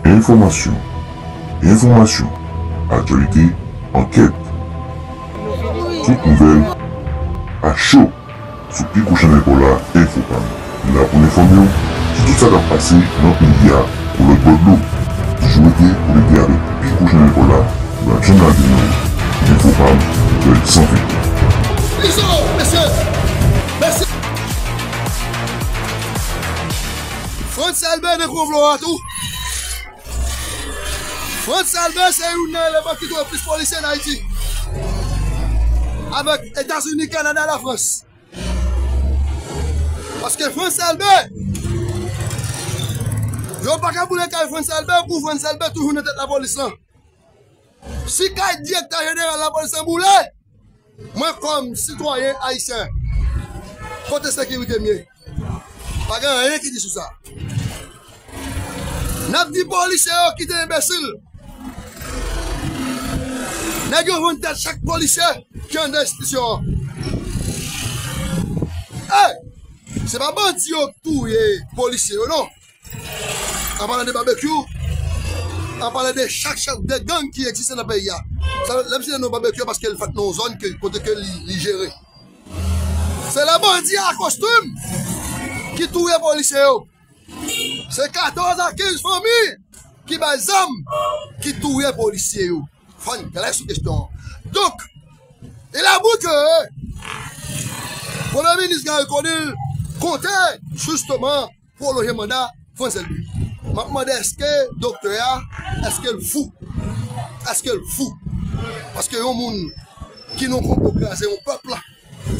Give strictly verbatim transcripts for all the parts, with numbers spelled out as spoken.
Enfòmasyon, enfòmasyon, aktyalite, ankèt. Tout nouvèl a cho sou Pi Gwo Chanèl pa w la, Enfopam. Li la pou l enfòme w sou tout sa k ap pase nan peyi a, ou lòt bò dlo. Toujou rete konekte avèk Pi Gwo Chanèl pa w la, Bradson Ladino, Enfopam, nouvèl san fèk. Izo, mesye! Mesye! Frantz Elbé nan konplo a tou. Frantz Elbé se youn nan eleman ki touye plis polisye nan Ayiti. Avèk Etazini, Kanada, Lafrans. Paske Frantz Elbé, yo pa ka boule kay Frantz Elbé pou Frantz Elbé toujou nan tèt lapolis lan. Si kay direktè jeneral lapolis lan boule, mwen kòm sitwayen ayisyen, kote sekirite m ye? Pa gen anyen ki di sou sa. N ap di polisye yo kite enbesil. Nèg yo vann tèt chak polisye ki anndan enstitisyon an. Ey! Se pa bandi yo k touye polisye yo, non. An palan de Babekyou, an palan de chak chèf de gang ki egziste nan peyi a. Sa, lè m site non Babekyou paske l fèt nan yon zòn ke, kote ke li, li jere. Se le bandi a kostim ki touye polisye yo. Se katòz a kenz fanmi ki bay zam ki touye polisye yo. Fò n klè sou kesyon an. Donk, il avoue ke Premye Minis Garry Conille konte jisteman pwolonje manda Frantz Elbé. M ap mande èske doktè a, èske l fou? Èske l fou? Paske yon moun ki nan konplo kraze yon pèp la,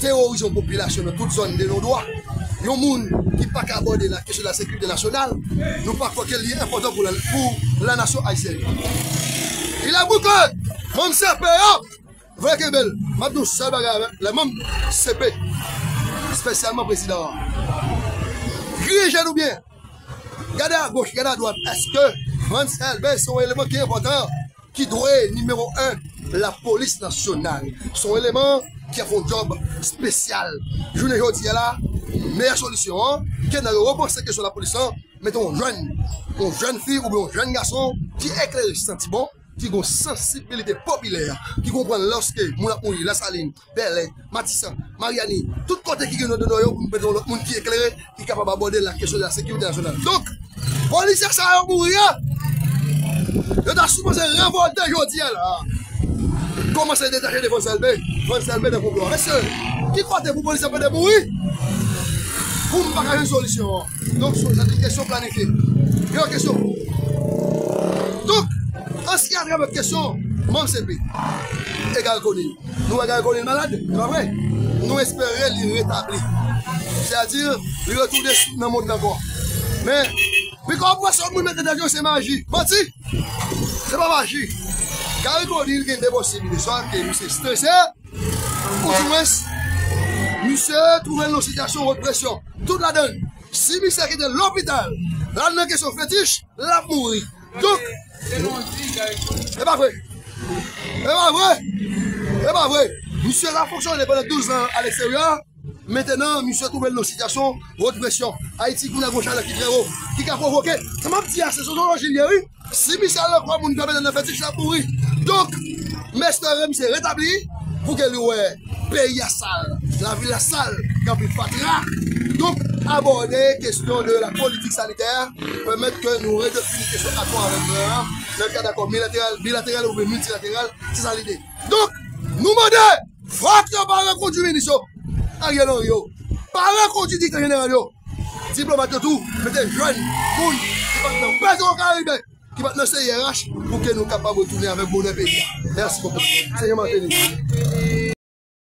teworize yon popilasyon nan tout zòn de non dwa, yon moun ki pa ka abòde la kesyon de la sekirite nasyonal, nou pa kwè ke li enpòtan pou la, pou la nasyon ayisyèn. Il avoue ke manm C P yo vle kenbe l. M ap di yon sèl bagay avèk lè manm C P, espesyalman prezidan an. Griye je nou byen. Gade agoch, gade adwat. Èske Frantz Elbé se yon eleman ki enpòtan, ki dwe nimewo en lapolis nasyonal? Se yon eleman ki ap fè yon djòb espesyal. Jounen jodi a la, meyè solisyon an, ke nan repanse kesyon lapolis lan, mete yon jèn, yon jèn fi oubyen yon jèn gason ki eklere, santi bon, ki gen yon sansibilite popilè, ki konprann lòske moun ap mouri Lasalin, Bèlè, Matisan, Maryani, tout kote ki gen non de non yo, pou nou mete yon lòt moun ki eklere, ki kapab abòde la kesyon de la sekirite nasyonal. Donk, polisye sa yo mouri a, yo ta sipoze revòlte jodi a la. Kòmanse detache de Frantz Elbé, Frantz Elbé nan konplo a. Mesye, ki kote pou polisye ap pede mouri? Pou m pa ka jwenn solisyon an. Donk, se te kesyon planifye. Yon kesyon. Donk, an se ki atravè kesyon manm C P e Garry Conille. Nou wè Garry Conille malad, se pa vre? Nou espere li retabli. Sètadi, li retounen nan mond ankò. Men, pi kòman pou wè se yon moun mete nan tèt yo se maji. Manti! Se pa maji. Garry Conille gen de posiblite. Swa ke misye strese, oudimwens, misye twouve l nan sitiyasyon wot presyon. Tout ladann. Si misye kite lopital, l al nan kesyon fetich, l ap mouri. Donk, e pa vre. E pa vre. E pa vre. Misye la fonksyone pandan douz an aleksteryè. Mentenan, misye twouve l nan sitiyasyon wot presyon. Ayiti kounye a gon chalè ki trè wo, ki ka pwovoke. Sa m ap di a, se sosyoloji l ye, wi. Si misye al nan kò moun k ap mete nan fetich, l ap mouri. Donk, m espere misye retabli pou ke li wè peyi a sal, lavil la sal, gen anpil fatra. Donk, abòde kesyon de la politik sanitè, pèmèt ke nou redefini kesyon akò avèk Iran an nan kad akò milateral, bilateral oubyen miltilateral, se sa lide. Donk, nou mande, fòk yo pa rekondui minis yo, Ariel Henry yo, pa rekondui direktè jeneral yo, diplomat yo tou, mete jèn moun ki pa t nan Petro Caribe, ki pa t nan C I R H, pou ke nou kapab retounen avèk bonè peyi a. Mèsi bokou. Senyè Martelly.